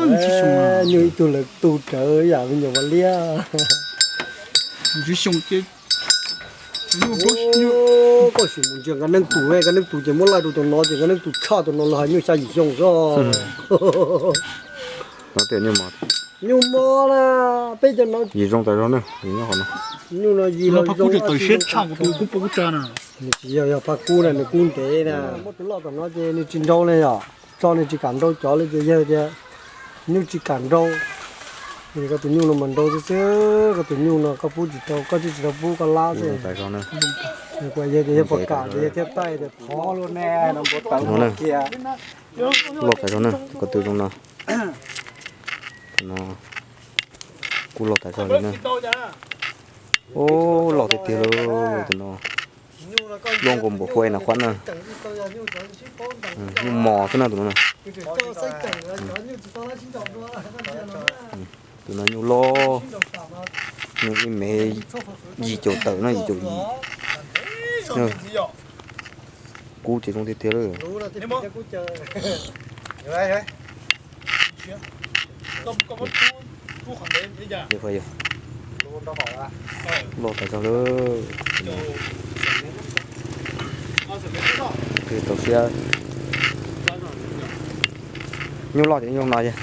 Nyuj ib tug lawv tu rawv yam me nyuam vaj liab. Koj sim mus ntsia nkawd neej tus, nkawd neej tus ces muab laij rau cov no ces nkawd neej tus tshaj cov no los hais nyuj xya yim xyoo xwb. Nyuj mos na, peb cov no yim zoo tas zog na, yim nyob qhov no. Nyuj no yim los zoo, tsis yog yog phaj kub na, nws kub ntev na. Muab tus loj tom no ces nws tsis nrau li yom, tso nws tsis kam nrau cov li ces yawg tias nyuj tsis kam nrau. Koj tus nyuj no mas nrau xwb xwb, koj tus nyuj no koj pub tsis tau, koj twb tsis tau pub koj lab xwb. Yawg tias yawg puas kam ces yawg thiaj taij tias thov lub ne no npua tawv kiag. Loj tas zog na, ko tw zoo no. Tus no kuj loj tas zog li na. Ub, loj tiag tiag lauj tus no. Luaj nkaus npum huaj na qhuab na. Nyuj mos xwb na tus no na. Tus no nyuj loj, nyuj ib mev yim caum tawm no, yim caum yim. Kub ces zoo tiag tiag lawm. Loj tas zog lawm. Tau siab. Nyuj loj ces zoo no yog.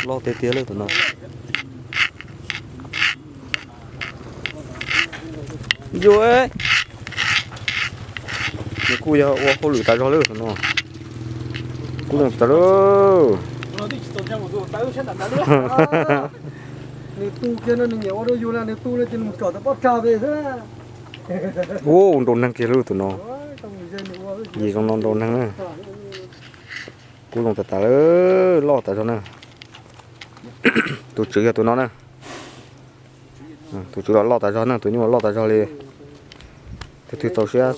Loj tiag tiag lawm tus no. Yus, nws kuj yog ua hauj lwm tas zog lawm tus no. Kuj zoo tas lawm. Nws tu kiag no nws nyiam ua rau yus na, nws tu no ces nws mus kom tau pob tsag pem xwb. Ub, nrau neeg kiag lawm tus no. Yim zoo no nrau neeg na. Kuj zoo tas tas lawm, loj tas zog na. Tus tswv yog tus no na. Tus tswv los loj tas zog na, tus nyuj los loj tas zog li. Tus twg txaus siab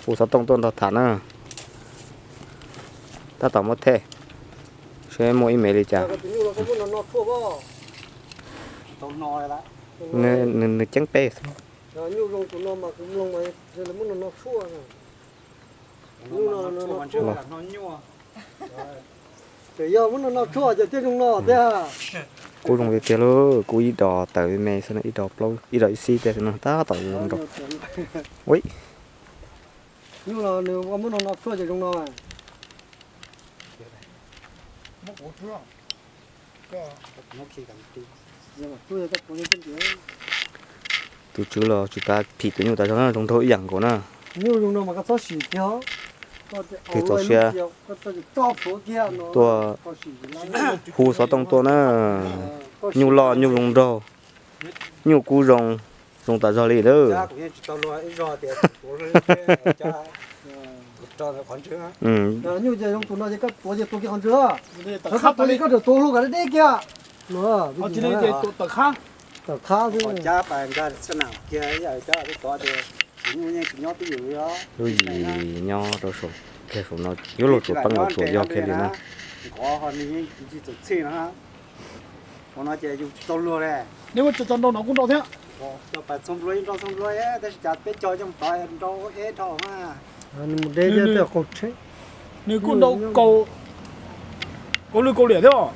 hu xov tooj tuaj nrog tham na. Tab tom muab thej, seb muaj ib mev li cas. Nws ceeb peb xwb. Kuj zoo tiag tiag lauj, kuj ib dos tawm me xwb no, ib dos plaub, ib dos ib xib tej xwb no, tab tom zoo nraug. Tus tswv los tsis kav phim tus nyuj tas zog na, zoo nraug ib yam nkaus na. Twg txaus siab tuaj hu xov tooj tuaj na. Nyuj loj nyuj zoo nraug, nyuj kub zoo, zoo tas zog li lawm. Lub yim nyob rau saum kiag saum no, yuav luag tsuas pheej los tsuas yog kiag li na. Nws kuj nrau kaus lwj kaus liam thiab.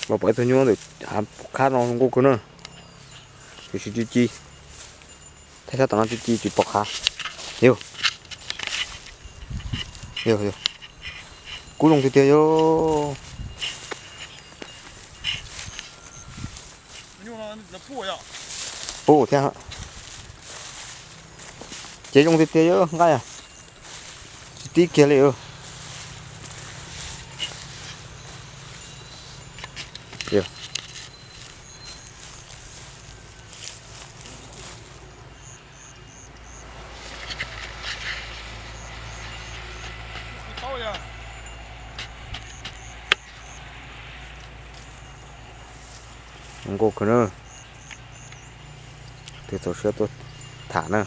Los pom ib tug nyuj ntawm hav pom khab no zoo nkauj kawg na. Tiam sis ci ci, thaj sab tom no ci ci tsis pom khab. Yog, yog, kuj zoo tiag tiag yog. Pub thiab. Ces zoo tiag tiag yog nqaij, tsis tib kiag li. Zoo nkauj kawg na. Tus txaus siab tuaj tham na.